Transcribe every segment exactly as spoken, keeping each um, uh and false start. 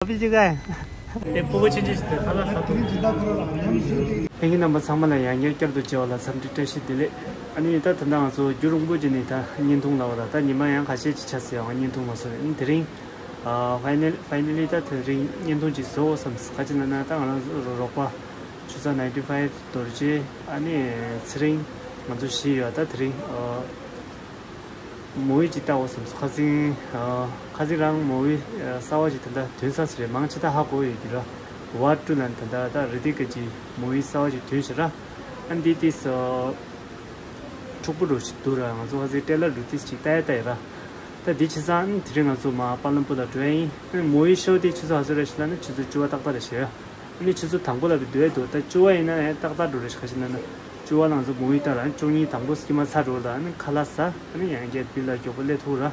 ཨ་ཕི་ཅི་ག་དེ་སྤུ་གུ་ཆུང་ཆུང་ཞིག་དེ་ཁ་ལག་ཟ་ཐུབ། ལྷན་རྒྱས་རྣམ་པ་ཚང་མ་ལ་ཡང་བསྐྱར་བསྐྱར་དུ་མཇལ་བ་ལ་འཚམས་འདྲི་བཀྲ་ཤིས་བདེ་ལེགས། ཨ་ནི་ད་ད་ལྟ་ང་ཚོ་རྒྱུན་རིང་པོ་ཅིག་ནས་ད་བརྙན་ཐུང་ལབ་པ་ད་ད་ཉི་མ་ཡང་ཁ་ཤས་ཅིག་ཆགས་སོང་ཡང་བརྙན་ཐུང་མ་བཟོས། ཨ་ནི་དེ་རིང་ཨ་ཕའི་ནལ་ཕའི་ནལ་ལི་ད་དེ་རིང་བརྙན་ཐུང་ཅིག་བཟོ་དགོས་བསམ། ག་ཅི་ལབ་ན་ད་ང་རང་ཚོ་རོགས་པ་ཆུ་ཚོད་ནའིན་ཊི་ཕའིབ་རྡོ་རྗེ་ཨ་ནི་ཚེ་རིང་ང་ཚོ་བཞི་ཡོད། ད་དེ་རིང་ཨ་མོ་ཝི་ཅིག་ལྟ་དགོས་བསམ་སོང་། ཁ་སང་ཨ་ཁ་སང་རང་མོ་ཝི་ཨ་གསར་པ་ཅིག་ད་ལྟ་ཐོན་ཚར་ཟེར་རེད། མང་ཆེ་ད་ཧ་གོ་ཡོད་ཀྱི་ར། ཝར་ཊུ་ལབ་ད་ལྟ་ད་རི་ཏི་ཀ་ཅིག་མོ་ཝི་གསར་པ་ཅིག་ཐོན་ཤག་ར། ཨ་འདི་ཏིས་ཨ་འཁྲུག་པོ་འདྲ་ཞིག་འདུག་ར། ང་ཚོ་ཁ་སང་ཊེ་ལར་འདྲ་ཏིས་ཅིག་ལྟ་ཡ་ལྟ་ཡ་ར། ད་འདི་བྱས་ཙང་དེ་རིང་ང་ཚོ་མར་པ་ལམ་པུར་ལ་འགྲོ་ཡ་ཡིན། ཨ་མོ་ཝི་ཤོ་དེ་ཆུ་ཚོད་ག་ཚོད་རེད་ཞེ་ལབ་ན་ཆུ་ཚོད་བཅུ་པ་ཏག་ཏག་རེད་ཞེས། ཨ་ནི་ཆུ་ཚོད་དང་པོ་ལ་བསྡུ་ཡ་འདུག་ད་བཅུ་པ་ཡིན་ན་ཡང་ཏག་ཏག་འགྲོ་རེད། ག་ཅི་ལབ་ན་བཅུ་པ་ལ་ང་ཚོ་མོ་ཝི་ལྟ་ར། ཨ་ནི་བཅུ་གཉིས་དང་པོ་སྐྱིད་མ་ཚར་འགྲོ་ལ། ཨ་ནི་ཁ་ལག་ཟ། ཨ་ནི་ཡང་བསྐྱར་བིར་ལ་མགྱོགས་པོ་སླེབས་ཐུབ་ར། ཨ་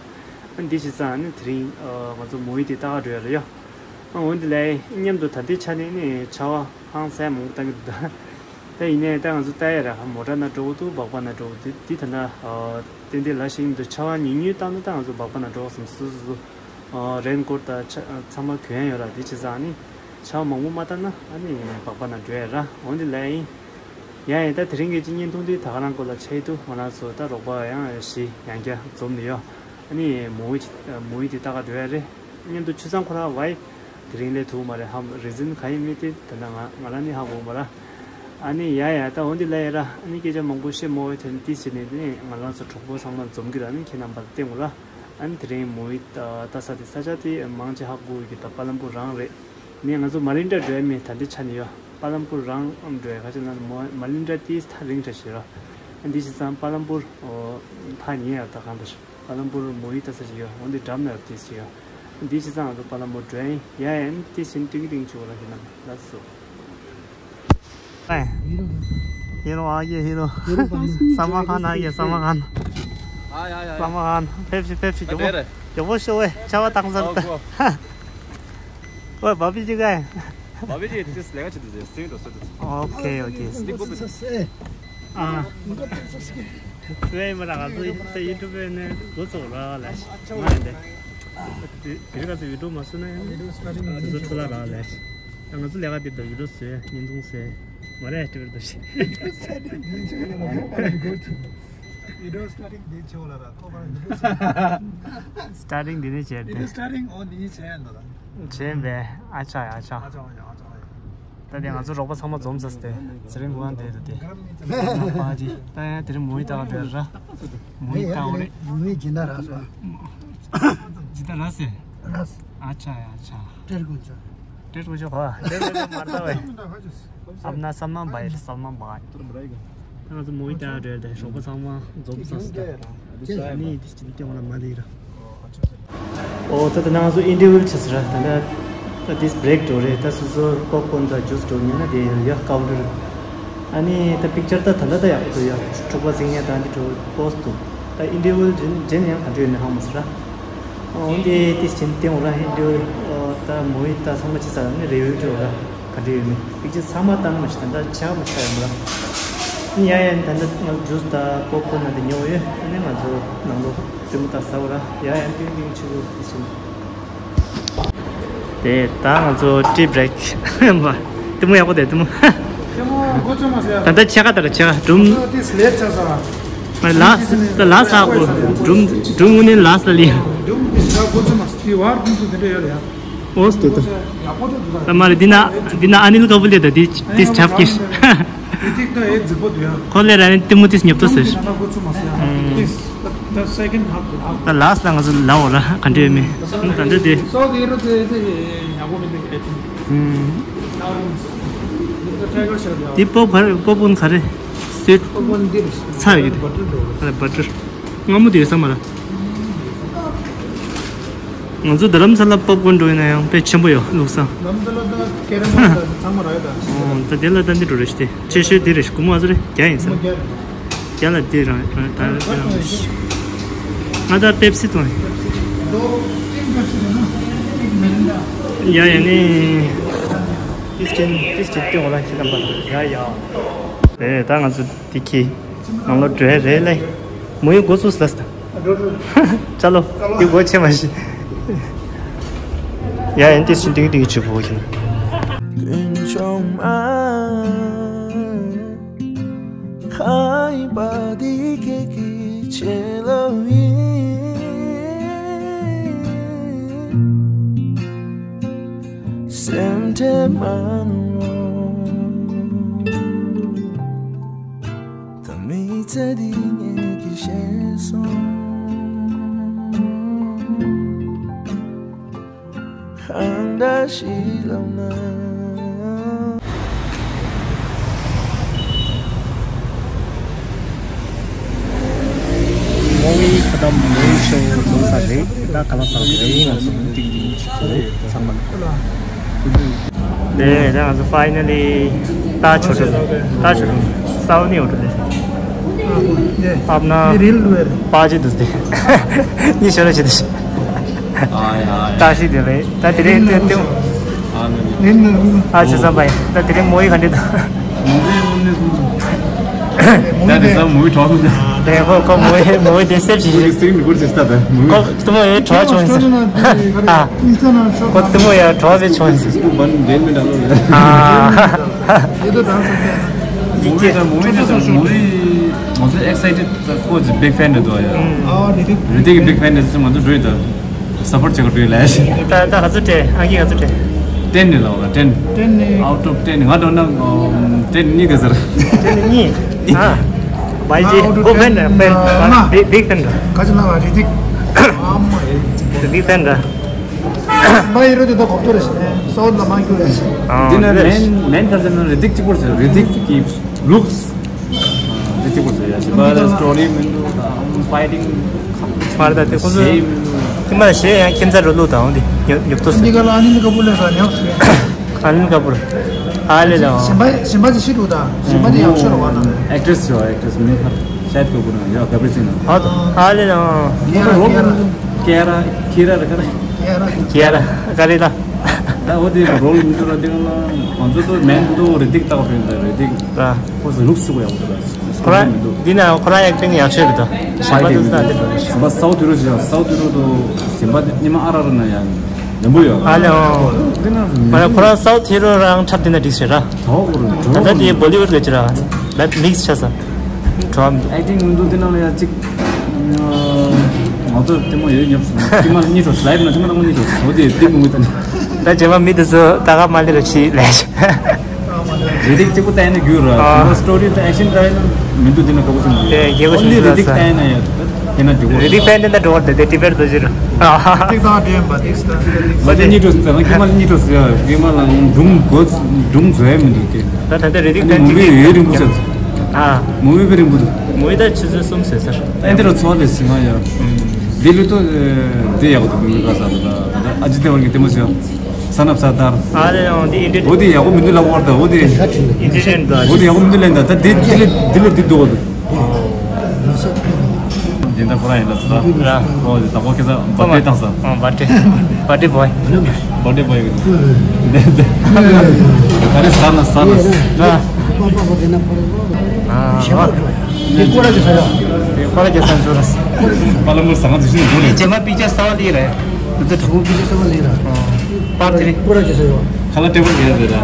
ནི་འདི་བྱས་ཙང་ཨ་ནི་དེ་རིང་ཨ་ང་ཚོ་མོ་ཝི་དེ་ལྟ་ག་འགྲོ་ཡ་རེད་ཡ། ཨ་འོན་ཏེ་ལས་མཉམ་དུ་ད་ལྟའི་ཆ་ནས་ནི་ཆར་པ་ཧང་སང་མང་པོ་བཏང་གི་འདུག་ད་ཡིན་ནའི་ད་ང་ཚོ་ལྟ་ཡ་ར་མོ་ཊ་ནང་འགྲོ་གི་འདུག་སྦག་སྦག་ནང་འགྲོ་གི་འདུག་འདི་ད་ལྟ་ཨ་ཏན་ཏན་ལ་ཞིག་འདུག་ཆར་པ་ཉུང་ཉུང་བཏང་ན་ད་ང་ཚོ་སྦག་སྦག་ནང་འགྲོ་གི་བསམ། སོ་སོ་སོ། ཨ་རེན་ཀོཊ་དང་ཆ་ཚང་མ་གྱོན་ཡོད་ར། དེ་བྱས་ཙང་ཨ་ནི་ཆར་པ་མང་པོ་མ་བཏང་ན་ཨ་ནི་སྦག་སྦག་ནང་འགྲོ་ཡ་ར། འོན་ཏེ་ལས་ཡིན། ཡང་ཡིན་ད་དེ་རིང་གི་ཅིག་བརྙན་ཐུང་དེ་ད་ག་རང་སྐོར་ལ་ཆགས་འདུག་ང་རང་ཚོ་ད་རོགས་པ་ཡང་བཞི་ཡང་བསྐྱར་འཛོམས་ནས་ཡོད། ཨ་ནི་མོ་ཝི་ཅིག་མོ་ཝི་དེ་ལྟ་ག་འགྲོ་ཡ་རེད། མཉམ་དུ་ཆུ་ཚང་ཁོ་རང་ཝའིཕ་དེ་རིང་སླེབས་ཐུབ་མ་རེད། ཧམ་རི་ཛན་ག་ཡིན་མིན་དེ་ད་ལྟ་ང་ང་རང་ནི་ཧ་གོ་མ་ར། ཨ་ནི་ཡ་ཡ་ད་འོན་ཏེ་ལས་ཡ་ར། ཨ་ནི་སྐད་ཆ་མང་པོ་བཤད་མ་འོས་དོན་ཏིས་བྱས་ནས་ནི་ང་རང་ཚོ་གྲོགས་པོ་ཚང་མ་འཛོམས་ཀྱི་ར། ཨ་ནི་ཁྱེད་རྣམ་པར་བསྟན་དགོས་ར། ཨ་ནི་དེ་རིང་མོ་ཝི་ལྟ་ས་དེ་ས་ཆ་དེ་མང་ཆེ་ཧ་གོ་གི་ད་པ་ལམ་པུར་རང་རེད། ནས་ང་ཚོ་མ་ལིན་ཏྲ་འགྲོ་ཡ་མེད། ད་འདི་ཆ་ནས་ཡོད། པ་ལམ་པུར་རང་འགྲོ་ཡ་ག་ཅི་ན་མོ་མ་ལིན་ཏྲ་ཏིས་ཐག་རིང་དྲགས་ཤིག་ར། འདི་བྱས་ཙང་པ་ལམ་པུར་ཐག་ཉེ་ཡ་ད་གང་འདྲ་ཞིག་པ་ལམ་པུར་མོ་ཝི་ལྟ་ས་ཞིག་ཡོད། འོན་ཏེ་འགྲམ་ན་ཡོད་ཏིས་ཞིག་ཡོད། འདི་བྱས་ཙང་ང་ཚོ་པ་ལམ་པུར་འགྲོ་ཡ་ཡིན། ཡ་ཡ་ཡིན་ཏིས་ཞིག་ཏིང་ཏིང་ཆུ་བ་ར་ཞིག་ན་ལ་སོ། ཧེ་རོ། ཧེ་རོ་ཨ་ཡེ་ཧེ་རོ། སལ་མན་ཁཱན་ཨ་ཡེ་སལ་མན་ཁཱན། ཨ་ཡ་ཡ་ཡ། སལ་མན་ཁཱན། ཕེབས་ཤིག་ཕེབས་ཤིག་མགྱོགས་པོ། མགྱོགས་པོ་ཤོག་ཝེ། ཆར་པ་བཏང་ཚར་ད། ཨོ་བྷ་བྷི་ཇི་ག་ཨེ། བྷ་བྷི་ཇི་དེ་ལས་ཀ་བྱེད་དུ་ཟེར་སེང་འགྲོ་སོ་དུ། ཨོ་ཁེ་ཨོ་ཁེ། ཨ། ཚེ་མ་ར་ང་ཚོ་ཡུ་ཊུབ་ནས་འགོ་ཚུགས་ར་ལ་ཞིག་མ་ཡིན་ཏེ། དེ་རིང་ང་ཚོ་བི་ཌིའོ་མ་བཟོ་ན་ཡང་དེ་ཚོ་འཕྲོ་བརླག་ར་ལ་ཞིག་ད་ང་ཚོ་ལས་ཀ་དེབ་དང་བི་ཌིའོ་བཟོས་བརྙན་ཐུང་བཟོས་མ་རེད་ལྟ་བུར་འདུག་ཤི། Video starting དེ་ཆེ་བ་ལ་ར་ཁོ་པ་ར་video starting དེ་ནས་བྱས་ཏེ། Video starting on དེ་ནས་བྱས་ཡ་འདུག་ད། བྱས་པས་ཨ་ཅག་ཡ་ཨ་ཅག་ཨ་ཅག་ཡ་ཨ་ཅག་ཡ། ད་དེ་ང་ཚོ་རོགས་པ་ཚང་མ་འཛོམས་ཚར་ཏེ་ཚེ་རིང་ཁོ་རང་བསྡད་འདུག་སྟེ། པ་ཅི་ད་ཡང་དེ་རིང་མོ་ཝི་ལྟ་ག་འགྲོ་ཡ་ར། མོ་ཝི་ལྟ་འོ་རེད། མོ་ཝི་ཇི་ན་ར་སོ། ཇི་ད་ར་སེ། ར་སེ། ཨ་ཅག་ཡ་ཨ་ཅག་ཏྲེར་ཀུ་ཅོ། ཏྲེར་ཀུ་ཅོ་ཧོ། ཏྲེར་ཀུ་ཅོ་མར་ད་བས། ཨབ་ན་སལ་མན་བྷའི་སལ་མན་བྷའི། ང་ཚོ་མོ་ཝི་ལྟ་འགྲོ་དེ་ཞོགས་པ་ཚང་མ་འཛོམས་ཚར་སོང་། ཨ་ནི་དེ་ཅི་ལྟེ་བ་ལ་མ་ལི་ར། ཨོ་ད་ད་ང་ཚོ་ཨིན་ཊར་ཝེལ་བྱས་ཟེར་ར། ད་ད་ད་དེས་བྷི་རེག་འགྲོ་རེད། ད་སོ་སོ་པོབ་ཀོན་དང་ཇུས་འགྲོ་ཉོས་ན་དེ་ཡོད་ཡ་ཀའུན་ཊར། ཨ་ནི་ད་པིག་ཅར་ད་ད་ད་ད་ཡག་པོ་འདུག་ཡ། འཁྲུག་པ་འཛིང་ཡ་ད་འདི་འགྲོ་པོ་སི་འདུག་ད་ཨིན་ཊར་ཝེལ་རྗེས་རྗེས་ནས་ཡང་ག་འདྲ་ཡོད་མེད་ཧ་མ་ཟེར་ར། འོན་ཏེ་དེ་བྱས་ཏེ་འོ་ར་ཧིན་དུ་ད་མོ་ཝི་ད་ཚང་མ་ཅི་ཟེར་ནི་རེ་བེ་ཏྲི་འོ་ར་ག་འདྲ་ཡོད་མེད་པིག་ཅར་ཚང་མ་བཏང་མ་ཤི་ད་ད་ཆ་མ་ཆ་ཡོད་མ་ར། ཡ་ཡ་ད་ད་ང་ཇུས་ད་པོབ་ཀོན་ན་དེ་ཉོ་ཡོད། ཨ་ནི་ང་ཚོ་ནང་ལོགས་ལྟད་མོ་ད་ཟ་འོ་ར། ཡ་ཡ་ཏིང་ཏིང་ཆུ་བོ་དེ་བྱས། དེ་ད་ང་ཚོ་ཊི་བྷི་རེག་ལྟད་མོ་ཡག་པོ་དེ་ལྟད་མོ། ལྟད་མོ་འགོ་ཚུགས་མ་ཟེར་ཡ། ད་ལྟ་ཕྱེད་ཀ་དང་ཕྱེད་ཀ་སྒྲུང་། ཨོ་དེ་སླེབས་ཚར་ས་ར། ལ་ལ་ས་གོ་སྒྲུང་སྒྲུང་དངོས་གནས་ལ་ས་ལི། སྒྲུང་དེ་ཞེ་དྲག་འགོ་ཚུགས་མ་ཟེར་དེ་བར་དུ་དེ་འདྲ་ཡོད་རེད་ཡ། ཨོ་སྟོད་དུ། ཡག་པོ་འདུག་ད། ད་མ་རེད་འདི་ན་འདི་ན་ཨ་ནིལ་ཀ་པུ་ལེ་ད་འདི་འདི་ཆབ་ཀྱི། དེ་ཐིག་ད་ཨེ་རྫིག་པོ་འདུག་ཡ། ཁོ་ལེ་ར་ནི་ལྟད་མོ་དེ་ཉོབ་ཏོ་ཟེར། ད་འགོ་ཚུགས་མ་ཟེར་ཡ། དེ་ད་སེ་ཀེན་ཧབ་དུ་ཧབ། ད་ལ་ས་ལ་ང་ཚོ་ལ་འོ་ར་ག་འདྲ་ཡོད་མེད། ད་འདྲ་དེ། སོ་དེ་རུ་དེ་དེ་ཡག་པོ་མི་འདུག་ཨེ་ཐིང་། ཨུམ། ད་ཊའི་གར་ཤར་ཡ། དེ་པོབ་ག་རེ་པོབ་ཀོན་ག་རེ། སུའིཊ། པོབ་ཀོན་འདི་རེད། ཚ་ཡོད་ཀྱི་འདུག་བྷ་ཊར་འདྲ་བོ་རེད། ཨ་བྷ་ཊར། སྔ་མོ་དེ་ཡོད་ས་མ་རེད། ང་ཚོ་རྡ་རམ་ས་ལ་པོབ་ཀོན་འགྲོ་ཡིན་ན་ཡང་དཔེ་ཆེན་པོ་ཡོད་ལུགས་སང་། རྡ་རམ་ས་ལ་ད་ཀེ་རམ་བོལ་ད་ཚང་མ་རག་ཡོད་ད། ཨོ་ད་དེ་ལ་ད་འདི་འགྲོ་རེད་ཤི་དེ་ཆེ་ཤོས་དེ་རེད་ཤི་སྒོར་མོ་ཨ་ཚོ་རེད་བརྒྱ་ཡིན་ས། སྒོར་མོ་བརྒྱ་རེད། བརྒྱ་ལ་དེ་རང་རང་ད་རང་ཤི། ང་ད་པེབ་སི་དང་། ཡ་ཡ་ནི། ཏིས་ཀྱིན་ཏིས་ཀྱིན་ཏེ་འོ་ལ་ཁྱི་ལམ་པ་ཡ་ཡ། ཨེ་ད་ང་ཚོ། དེ་ཁྱི། ནང་ལོགས་འགྲོ་ཡ་རེད་ལེ། མོ་ཡི་སྒོ་ཚུགས་ལ་སྟ། ཅ་ལོ། དེ་སྒོ་ཕྱེ་མ་ཤི། ཡ་ཡན་ཏིས་ཅིན་ཏིག་ཏིག་ཅིག་བོ་ཡིན། ཀུན་འབྱུང་མ། ཁ་ཡི་པ་དེ་ཁྱེད་ཀྱི་ཆེད་ལ་ཡིན། སེམས་ཁྲལ་མ་གནང་། ད་མི་ཚེ་འདི་ངེད་ཀྱིས་ཤེས་སོང་། གང་འདྲ་ཞིག་ལབ་ན། མོ་ཝི་ཁ་དམ་མོ་ཝི་ཤོ་འཛོམས་ས་རེད། ད་ག་ལ་ས་རེད། ང་ཚོ་མི་ཏིག་ཏིག་ཅིག་རེད། ཚང་མ་ལ། ལས་ད་ང་ཚོ་ཕའི་ནལ་ལི་ད་ཆོ་ཆོ་ད་ཆོ་ཆོ་སའོ་ནི་འོ་ཏོ་ལས། ཨབ་ན་པ་ཅི་དུ་སྟེ། ཉི་ཤོ་ལ་ཅི་དུ་ཤི། ད་ཤི་དེ་རེད། ད་དེ་རེད་དེ་དེ། ཨ་ཆ་ས་པའི་ད་དེ་རེད། མོ་ཡི་ག་འདྲེ་ད། ད་དེ་ས་མོ་ཡི་གྲོགས་མི་འདུག་དེ་ཁོ་ཁོ་མོ་ཡི་མོ་ཡི་དེ་སེབ་ཅི་ཞིག་སིང་གོ་ཅི་སྟ་ད་མོ་ཁོ་དུ་མོ་ཡི་གྲོགས་བྱུང་ཡིན་ཟེར། ཨ་ཁོ་དུ་མོ་ཡི་གྲོགས་བྱས་བྱུང་ཡིན་ཟེར། སྐུ་བན་འདྲེན་མི་འདྲ་ལོ། ཨ་ཡི་གེ་མོ་ཡི་ད་མོ་ཡི་ད་མོ་ཡི་ང་ཚོ་ཨེག་སའི་ཊེཌ། ད་ཁོ་ཅི་big fan རེད་དོ་ཡ། རི་ཏིག་གི་big fan རེད་ཙང་ང་ཚོ་འགྲོ་ཡི་ད། སབ་པོརཊ་བྱེད་ག་འགྲོ་ཡི་ལས། ད་ད་ག་ཚོད་སྤྲད། ཨང་ཀི་ག་ཚོད་སྤྲད། ten རེད་ལ་བ་ten ten ནི་out of ten ང་འགྲོ་ན་ten གཉིས་ག་ཟེར། ten གཉིས། ཨ། བའི་ཇི་ཨོ་ཕེན་རེད། ཕེན་big big fan རེད། ག་ཅི་ན་རི་ཏིག་ཨ་མ་ཡེ། big fan རེད། མ་ཡི་རོ་དེ་ད་གོ་ཏོ་རེད་ཤི་ནས་སོ་ལ་མ་ཁྱུ་རེད་ཤི། འདི་ན་མེན་མེན་ཕར་ཟེར་ན་རི་ཏིག་གཅིག་པོ་ཟེར། རི་ཏིག་གི་ལུགས། འདི་གཅིག་པོ་ཟེར་ཡ་ཞི་བ་ལ་སི་ཊོ་རི་མི་འདུག་ཕའི་ཏིང་། མར་ད་དེ་ཁོ་ཚོ་ཞེ་མི་འདུག་དེ་མ་ཞེ་ཡང་ཁྱིམ་ཚ་རུ་ལུགས་དང་འདི་ཡོད་ཡོད་ཐུབ་སི། འདི་ག་ལ་ཨ་ནི་ནི་ཀ་པུར་ལས་ས་ཉོག་སི། ཨ་ནི་ཀ་པུར། ཨ་ལེ་ལ། ཞིམ་པ་ཞིམ་པ་ཅི་ཤི་འདུག་ད། ཞིམ་པ་དེ་ཡག་ཤོས་རུ་བ་ན། ཨེག་ཊི་རེ་སི་ཡོད། ཨེག་ཊི་རེ་སི་མི་ཕར་ཤ་ཡིད་ཀ་པུར་ན་ཡོད། ག་པུར་སི་ན། ཨ་ད་ཨ་ལེ་ལ། ཀེ་ར་ཀེ་ར། ཀེ་ར་ཀེ་ར་ར་ཀ་ར། ཀེ་ར་ཀ་རེ་ད། ད་འོ་དེ་རོལ་མི་འདུག་ར། དེ་ག་ལ་ང་ཚོ་ཏོ་མེན་ཏོ་རི་ཏིག་བཏགས་པ་ཡིན་ད། རི་ཏིག་ད། ཁོ་ཚོ་ལུགས་སུ་གོ་ཡག་པོ་འདུག་ཁོ་ར་མི་འདུག་འདི་ན་ཁོ་ར་ཡག་ཏིང་ཡག་ཤོས་རེད་དོ། ཞིམ་པ་དེ་ད་འདི་འདྲ་རེད། ཞིམ་པ་སའོ་དུ་རུ་ཞིག་སའོ་དུ་རུ་དུ་ཞིམ་པ་དེ་ཉི་མ་ཨ་ར་ར་ན་ཡང་ལེན་པོ་ཡོད། ཨ་ལེ་ཨོ། འདི་ན་མ་ཁོ་ར་སའོ་དུ་རུ་རང་འཁྲབ་དེ་ན་འགྲིག་ཤེས་ར། དོ་གོ་རུ་ད་ལྟ་དེ་བོ་ལི་ཝུཌ་ག་ཅི་ར། ད་མིག་སི་ཆ་ས། གྲོགས་མི་འདུག་ཨེག་ཊིང་མི་འདུག་དེ་ནང་ལ་ཡ་གཅིག་ང་ཚོ་ལྟད་མོ་ཡོད་ཉོབ་སོང་། ཁྱི་མ་གཉིས་གྲོགས་ལའེབ་ན་ཁྱི་མ་གཉིས་གྲོགས་འོ་དེ་སྡིག་མི་འོས་ད་ནི། ད་རྗེས་མ་མི་དེ་ཚོ་ད་ག་མ་ལེ་རུ་ཕྱི་ལས། རི་ཏིག་གཅིག་པུ་བལྟས་ན་རྒྱུ་ར། ཨ། ཁྱི་མ་སི་ཊོ་རི་དང་ཨེག་ཤན་འདྲ་ཡིན་ན་མི་འདུག་དེ་ན་དགའ་པོ་ཅིག་མི་འདུག་དེ་རྒྱལ་པོ་ཅིག་ཨོན་ལི་མི་འདུག་རི་ཏིག་ས་བལྟས་ན་ཡ་དེ་ན་འགྲིག་གོ། རི་ཏིག་ཕན་དེ་འདྲ་འགྲོ་བར་དེ་དེ་ཏི་བེར་དོ་ཅི་ར། ཏིག་ཏག་དེ་ཡིན་པ་ཏིག་ཏག་ཏིག་ཏག་གཉིས་འགྲོ་ཟེར། གཉིས་མ་ལ་གཉིས་འགྲོ་ཟེར། གཉིས་མ་ལ་སྒྲུང་གོ་སྒྲུང་བཟོ་ཡ་མི་འདུག་དེ། ད་ད་ལྟ་རི་ཏིག་ཕན་མུ་ཅིག་བི་ཡོད་རིང་པོ་ཆགས། ཨ། མུ་བི་བི་རིང་པོ་འདུག་མུ་བི་ད་ཆུ་ཚོད་གསུམ་ཟེར་ས་རེད། ཨེ་འདི་རུ་ཚོགས་ལས་ཟིན་མ་ཡ། འདི་ལུ་ཏོ་འདི་ཡག་པོ་འདུག་མི་ག་ས་ད་ད་ཨ་ཇི་དེ་བར་གི་ལྟད་མོ་ཟེར། ས་ནབ་ས་དར། ཨ་ལེ་ཡང་འདི་ཨིན་ཏི། འོ་དེ་ཡག་པོ་མི་འདུག་ལབ་བར་ད་འོ་དེ། ཨིན་ཏི་ཡན་ད། འོ་དེ་ཡག་པོ་མི་འདུག་ལན་ད་ད་འདི་འདི་ལས་འདི་ལས་འདི་འདུག་འོ་དེ། འདི་ད་ཁོ་རང་ཡིན་ལ་ས་ར། འོ་དེ་ད་ཁོ་ཁེ་ས་བར་ཐི་ཌེ་བཏང་ས། ཨ་བར་ཐི་ཌེ། བར་ཐི་ཌེ་བོའི། བར་ཐི་ཌེ་བོའི་གི། འདི་འདི། ད་རེ་ས་ན་ས་ན། ཨ། ཨ། དེ་ཁོ་ར་ཅི་ས་ཡོད། དེ་ཁོ་ར་ཅི་ས་འཇོག་ར། པ་ལ་མོ་ས་ང་དུ་ཤིན་འགྲོ་རེད། རྗེས་མ་པིག་ཅར་གསར་པ་ལི་རེད། དེ་ད་ཁོ་པིག་ཅར་གསར་པ་ལི་ར། པར་ཅི་རེད། ཁོ་ར་ཅི་ས་ཡོད། ཁ་ལ་ཊེ་བལ་གི་རེད་ད།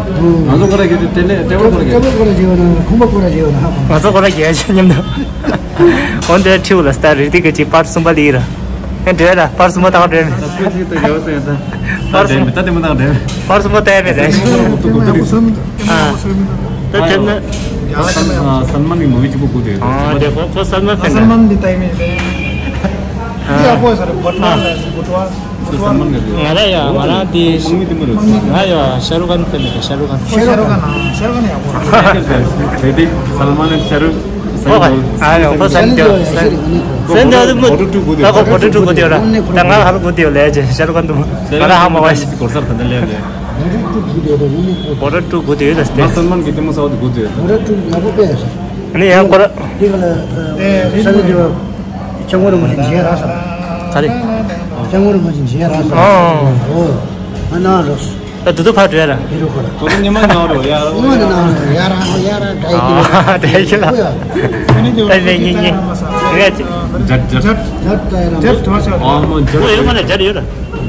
ང་ཚོ་ཁོ་ར་གི་དེ་ལས་ཊེ་བལ་ཁོ་ར་གི། ཊེ་བལ་ཁོ་ར་ཅི་ཡོད་ན་ཁུམ་པ་ཁོ་ར་ཅི་ཡོད་ན་ཧ་གོ། ང་ཚོ་ཁོ་ར་གི་ཡ་ཆ་མཉམ་དུ། འོན་ཏེ་ཁྲིའུ་ལ་སྟ་རི་ཏི་གི་ཅིག་པར་གསུམ་པ་ལི་ར། ཨེ་འདྲེ་ལ་པར་གསུམ་པ་ཏག་འདྲེ་མེད། ད་སྐུ་ཚིག་ཏུ་རྒྱལ་བ་སེང་ད། ད་འདྲེ་མེད་ད་དེ་མོ་ཏག་འདྲེ་མེད། པར་གསུམ་པ་ཏག་མེད་རེད། ཨ། ད་དེ་ན། ཨ་སལ་མན་གི་མུ་བི་གཅིག་པོ་དགོས་དེ། ཨ་དེ་ཁོ་ཁོ་སལ་མན་ཕན་ད། སལ་མན་འདི་ཏག་མེད་རེད། ཨ། ཡག་པོ་ཟེར་བོ་ཊ་ཝ་ལ་བོ་ཊ་ཝ། སལ་མན་གི་དེ། ང་ལ་ཡ་ང་རང་དེ། དམག་མི་དེ་མོ་རེད། ང་ཡ་ཤ་རུ་ཁན་ཕན་ད། ཤ་རུ་ཁན། ཤ་རུ་ཁན་ཨ་ཤ་རུ་ཁན་ཡག་པོ་རེད། དེ་དེ་སལ་མན་ཤ་རུ། ཨོ་ཧ། ཨ་ཡོ་ཁོ་སན་ཏེ་སན་ཏེ་ཨོ་དུ་མུ། ད་ཁོ་བོ་ཊ་ཊུ་གོ་དེ་ཡོད་ར། ད་ང་ཧ་རུ་གོ་དེ་ཡོད་ལས་ཅེ་ཤ་རུ་ཁན་དུ་མུ། ང་ར་ཧ་མ་ཝའི་སི་གོར་སར་ད་ད་ལས་ལས། བོ་ཊ་ཊུ་གོ་དེ་ཡོད་ད་སན་ཏེ། ང་སལ་མན་གི་དེ་མོ་ས་བ་དུ་གོ་དེ་ཡོད། བོ་ཊ་ཊུ་ཡག་པོ་དཔེ་ཡོད་ས། ཨ་ནི་ཡང་ཁོ་ར། དེ་ག་ལ་སན་ཏེ་དེ་བ་ཅང་གོ་ར་མ་ཅིན་ཇེ་ར་ས། ག་རེ། ཅང་གོ་ར་མ་ཅིན་ཇེ་ར་ས། ཨོ། ཨོ། ཨ་ན་རོ་སི། ད་དུ་དུ་ཕར་འགྲོ་ཡ་ར། ཧི་རོ་ཁོ་ར། ཁོ་ཚོ་ཉི་མ་ཉལ་རོ་ཡ་ར། ཉི་མ་ནི་ནང་རོ་ཡ་ར་ཡ་ར་འདྲ་ཡི་གི་ལ། ཨ་འདྲ་ཡི་གི་ལ། ཨ་ནི་ཉི་ཉི། ངས་ཅི། ཇད་ཇད། ཇད་ཇད་ད་ཡ་ར། ཇད་ཐོ་ཆ། ཨ་མ་ཇད། ཁོ་ཡོད་མ་ན་ཇད་ཡོད་ར།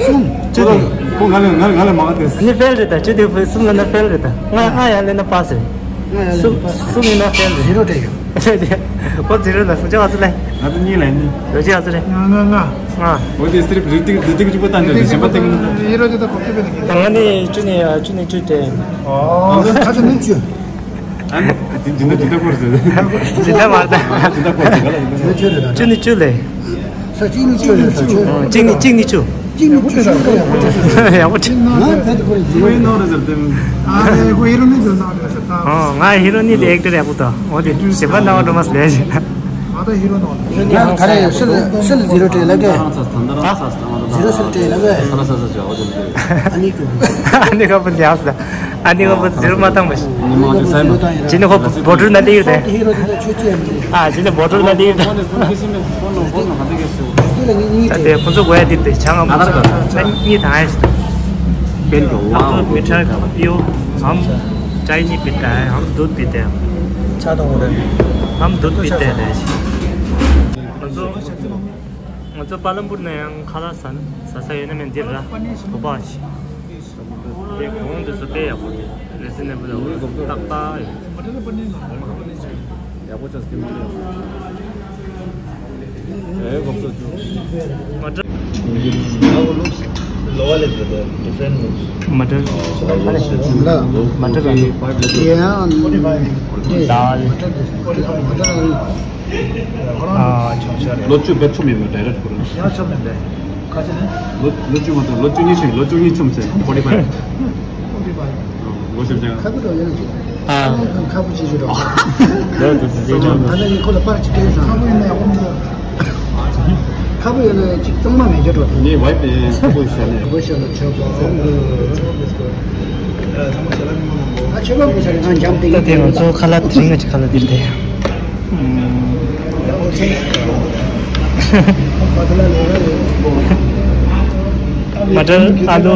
གསུམ། གསུམ། བཅུ་དེ། ཁོ་ང་ལས་ང་ལས་མང་བ་དེ། ཨ་ནི་ཕེལ་རེད་ད། བཅུ་དེ་གསུམ་ལ་ན་ཕེལ་རེད་ད། ང་ང་ཡར་སླེབས་ན་པཱ་སི་རེད། ང་ཡར་སླེབས་ན་པཱ་སི། གསུམ་གསུམ་ཡིན་ན་ཕེལ་རེད། ཟི་རོ་སྤྲད་ཡོད། རེད་དེ། ཁོ་ཟི་རོ་ལ་སུ་ཅག་ག་ཚོད་ལས། ང་ཚོ་གཉིས་ལས་ནི། ལོ་ཅི་ག་ཚོད་རེད། ང་ང་ང་། ང་། འོ་དེ་སི་རིབ་རི་ཏིག་རི་ཏིག་གཅིག་པོ་བཏང་འདྲ་རེད། གཞན་པ་བཏང་གི་མི་འདུག་ཡེ་རོ་ཅི་ད་གོ་ཐུབ་པའི་ལ་གི། ད་ང་ནི་བཅུ་ནས་བཅུ་ནས་བཅུ་སྤྲད། ཨོ། ཁ་ཚ་ནས་བཅུ། ཨ་ནི་དེ་འཛིན་གྲྭ་འཛིན་གྲྭ་སྐོར་ཟེར། འཛིན་གྲྭ་མ་རེད་ད། འཛིན་གྲྭ་སྐོར་ཟེར་ག་ལ་འཛིན་གྲྭ། བཅུ་ནས་བཅུ་ལས། ས་གཅིག་ནས་བཅུ་ལས་ས་བཅུ། གཅིག་ནས་གཅིག་ནས་བཅུ། གཅིག་ནས་བཅུ་ཞིག་ཡག་པོ་བྱས། ཡག་པོ་བྱས། ང་བེད་ཁོ་རེ་ཟིན། ཁོའི་ནང་རེ་ཟེར་ཏེ། ཨ་ནི་ཁོ་ཧི་རོ་ནི་ཟེར་ནང་རེ་ཟེར་ད། ཨོ། ང་ཧི་རོ་ནི་དེ་ཨེག་ཊར་ཡག་པོ་འདུག་འོ་དེ་གཞན་པ་ནང་འགྲོ་མ་སོང་ལས་བྱས། ང་ད་ཧི་རོ་ནང་རེ། ང་ག་རེ་སིལ་སིལ་ཟི་རོ་སྤྲད་ལབ་གས། ཟི་རོ་སིལ་སྤྲད་ལབ་གས། ཨ་ནི་ཁོ་བུ་ལས་ཨ་ནི་ཁོ་བུ་ཟི་རོ་མ་བཏང་བ། ཇི་ནི་ཁོ་བོ་ཊལ་ན་ལི་ཡོད་དེ། ཨ་ཇི་ནི་བོ་ཊལ་ན་ལི་ཡོད་དེ། ད་དེ་ཁོ་ཚོ་གོ་ཡ་དེ་དེ་ཆང་ཨ་མ་ཚོ་གཉིས་དང་ཨེ། हम तो मीठा पियो, हम चाय नहीं पीता है, हम दूध पीते हैं। हम दूध पीते हैं। ང་ཚོ་ང་ཚོ་པ་ལམ་པུར་ནས་ཡང་ཁ་ལག་ཟ་ཟ་ས་ཡོད་ན་མེད་འདིར་ར་བོ་པ་ཞིག་དེ་གོང་དུ་སུ་དཔེ་ཡག་པོ་རེ་སི་ནེ་བལ་ཡག་པོ་ཏག་ཏག་ཡོད། ཡག་པོ་ཅག་སྐྱེ་མ་ལེ། ཨེ་གོ་ཚོ་ཅུ། མ་ཏྲ། Now looks lower level, the different looks. Matar. Matar. Yeah, forty-five. Dal. Matar. Ah, acha, acha. ལོ་བཅུ་བེད་ཆོག་མེད་མོད་ཌའི་རེག་ཁོ་རང་། ཡང་ཆོག་མེད་པས། ཁ་ཅིག་ནི། ལོ་ལོ་བཅུ་མ་གཏོགས་ལོ་བཅུ་གཉིས་ཆུང་། ལོ་བཅུ་གཉིས་ཆུང་ཟེར། ཕོར་ཊི་ཕའིབ། ཕོར་ཊི་ཕའིབ། ལོ་ཞིབ་ཅན། ཁ་ཁུ་དང་ཡོད་ན་ཅིག་ཨ། ཁ་ཁུ་ཅིག་ཞུ་རོགས། ལོ་དུ་ཟེར་ཅང་། ད་ནི་ཁོ་ལ་པར་ཅིག་སྟོན་སོང་། ཁ་ཁུ་ཡོད་ན་ཅིག་གཙང་མ་མེད་རྒྱུ་འགྲོ། ངའི་ཝའིཕ་ནས་ཁ་ཁུ་ཞལ་ནས། ཁ་ཁུ་ཞལ་ནས་ཆོག་གོ། ཨ་ཆོག་གོ་ས་རེད། ང་འཇམ་ཏིང་ཏིང་། ད་དེ་ང་ཚོ་ཁ་ལག་དེ་རིང་ང་ཅིག་ཁ་ལག་དེ་རེད། मटर, आलू,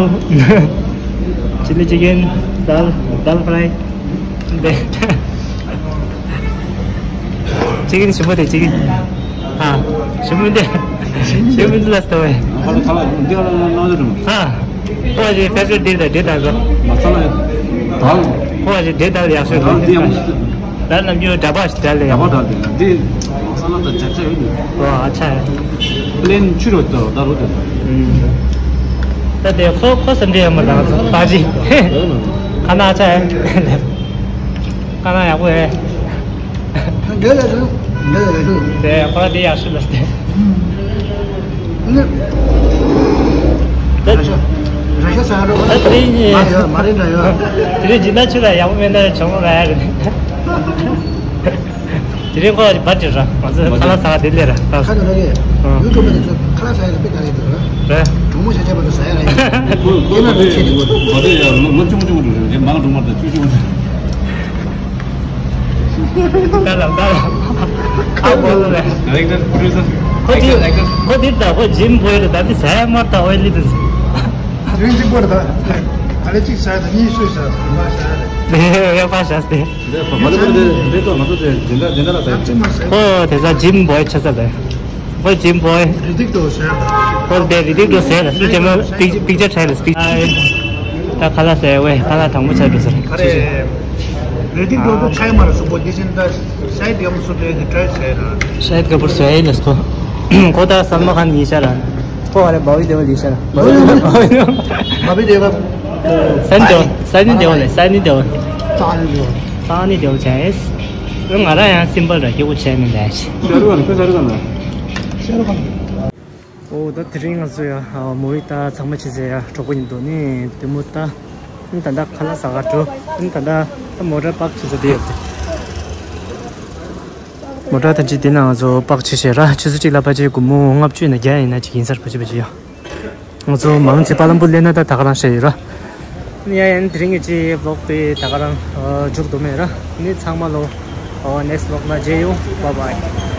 चिली चिकन, दाल, दाल फ्राई। चिकन ཞིམ་པོ་དེ་ཅིག་ཨ། ཞིམ་པོ་འདི། ཞིམ་པོ་འདི་ལ་ལྟོས་བས། ཨ། ཁོ་ཞིག་ཕེབས་འདི་དང་འདི་དང་གོ། མ་ཚང་ན་དང་། ཁོ་ཞིག་འདི་དང་ཡག་ཤོས་དང་འདི་ཡག་པོ་ཞིག་ད་ནམ་རྒྱུན་འདྲ་པ་ཞིག་འདྲ་ལས་ཡག་པོ་འདྲ་འདི་འདི་ས་ལ་དང་འཇག་ཆ་ཡོད་ནི། ཨོ་ཨ་ཆ། པི་ལེན་ཆུ་རོ་ཏོ་ད་རོ་ཏོ། ད་དེ་ཁོ་ཁོ་སེམས་ཁྲལ་ཡོད་མ་དང་ཚོ་ད་ཅི། ཁ་ན་ཨ་ཆ་ཡ། ཁ་ན་ཡག་པོ་ཡོད། འདི་ལ་ཞུ། འདི་ལ་ཞུ། དེ་ཁོ་ར་དེ་ཡག་ཤོས་ལ་སྟེ། ནི། ད་ར་ཤ་ར་ཤ་ཟ་རོ། ད་དེ་ནི། མ་ཡོད་མ་རེད་འདྲ་ཡོད། དེ་རིང་སྦྱིན་བདག་ཁྱོད་ལ་ཡག་པོ་མེད་ན་ཆོག་མོ་ར་ཡ་རེད། དེ་རིང་ཁོ་ལ་བར་གྱི་ར་ང་ཚོ་ཁ་ལག་ཟ་བ་དེ་ལས་ར་ད། ཁ་ལག་ལས། ཡུ་ཊུབ་ནས་ཁ་ལག་ཟ་ཡ་ལ་དཔེ་དགའ་ཡོད་ར། རེད། གྲོགས་མོ་ཞབས་ཆ་བར་དུ་ཟ་ཡ་ར་ཡིན། ཁོ་ཁོ་ཁོ་དེ་ཁོ་དེ་ཡ་ལོ་ལོ་ཆུང་ཆུང་རུ་རེད། མང་གྲོང་མ་དང་ཆུ་ཆུང་། ད་ལ་ད་ལ། ཁ་བོ་ལ་རེད། ཌའི་རེག་ཊར། པྲོ་ཌུ་སར། ཁོ་དེ་ཁོ་དེ་ད་ཁོ་ཇིམ་བོའི་རེད། ད་དེ་ཟ་ཡ་མར་ད་ཨོའི་ལི་དུ་ཟེར། རིན་ཅིག་པོ་རེད་ད། ཨ་ལེ་གཅིག་ཟ་ཡ་ད་གཉིས་སུས་ཟ་ཡ་ད་ང་ཟ་ཡ་རེད། དེ་ཡོད་པ་ཟ་སྟེ། འདི་ཁོ་མ་ལོ་འདི་འདི་ཏོ་ང་ཚོ་དེ་འཛིན་གྲྭ་འཛིན་གྲྭ་ལ་ཟ་ཡ་ཅིག་མ་ཟ་ཡ། ཁོ་དེ་ཟ་ཇིམ་བོའི་ཆ་ས་རེད། ཁོ་ཇིམ་བོའི། རི་ཏིག་ཏོ་ཟེར། ཁོ་དེ་རི་ཏིག་ཏོ་ཟེར། སུ་ཇེ་མ་པིག་པིག་ཅར་ཆ་ལ་སྤིག་ད་ཁ་ལག་ཟེར་བས་ཁ་ལག་དང་པོ་ཆ་འགྲོ་ཟེར། ཁ་རེ། རི་ཏིག་ཏོ་ཏོ་ཆ་ཡ་མ་ར་སུ་པོ་ཇི་ཤིན་ད་ཤ་ཡིད་ཡོང་སུ་ཏོ་ཡ་གི་ཊ་རའི་ཟེར་ར། ཤ་ཡིད་ག་པུར་ཟེར་ཡ་ལ་སུ་ཁོ། ཁོ་ད་སལ་མ་ཁན་ཡིན་ཤ་ར། ཁོ་ཧ་རེ་བའུ་དེ་བ་ལི་ཤ་ར། བའུ་དེ་བ། བའུ་དེ་བ། སན་དེ་བ་སན་ནི་དེ་བ་ལེ་སན་ནི་དེ་བ། སན་ནི་དེ་བ། སན་ནི་དེ་བ་ཆ་ཡེ། ང་རང་ཡང་སིམ་པལ་ར་སྐྱིད་པོ་བྱས་ནས་ལས་ཤི། ཤ་རུ་གང་ཤ་རུ་གང་། ཤ་རུ་གང་། ཨོ་ད་དེ་རིང་ང་ཚོ་ཡ་མོ་ཡི་ད་ཚང་མ་ཆེ་ཚེ་ཡ་གྲོགས་པོ་ཡིན་འདུག་ནི་དེ་མོ་ད། ཨིན་ད་ད་ཁ་ལག་ཟ་ག་འགྲོ། ཨིན་ད་ད་ད་མོ་ཊ་པག་ཆེ་ཚེ་དེ་ཡོད་དེ། མོ་ཊ་ད་ཅི་དེ་ན་ང་ཚོ་པག་ཆེ་ཤེ་ར་ཆུ་ཚོད་གཅིག་ལ་པ་ཅེ་སྒོར་མོ་ལྔ་བཅུ་ཡིན་ན་བརྒྱ་ཡིན་ན་ཅིག་ཡིན་སར་པ་ཅེ་པ་ཅེ་ཡ། ང་ཚོ་མང་ཆེ་པ་ལམ་པུར་སླེབས་ན་ད་ད་ག་རང་བཤད་ཡོད་ར། ཡ་ཡན་དེ་རིང་གི་ཅི་vlog དེ་ད་ག་རང་མཇུག་བསྡོམས་ཡོད་ར། ནི་ཚང་མ་ལོ་next vlog ན་མཇལ་ཡོང་། Bye bye.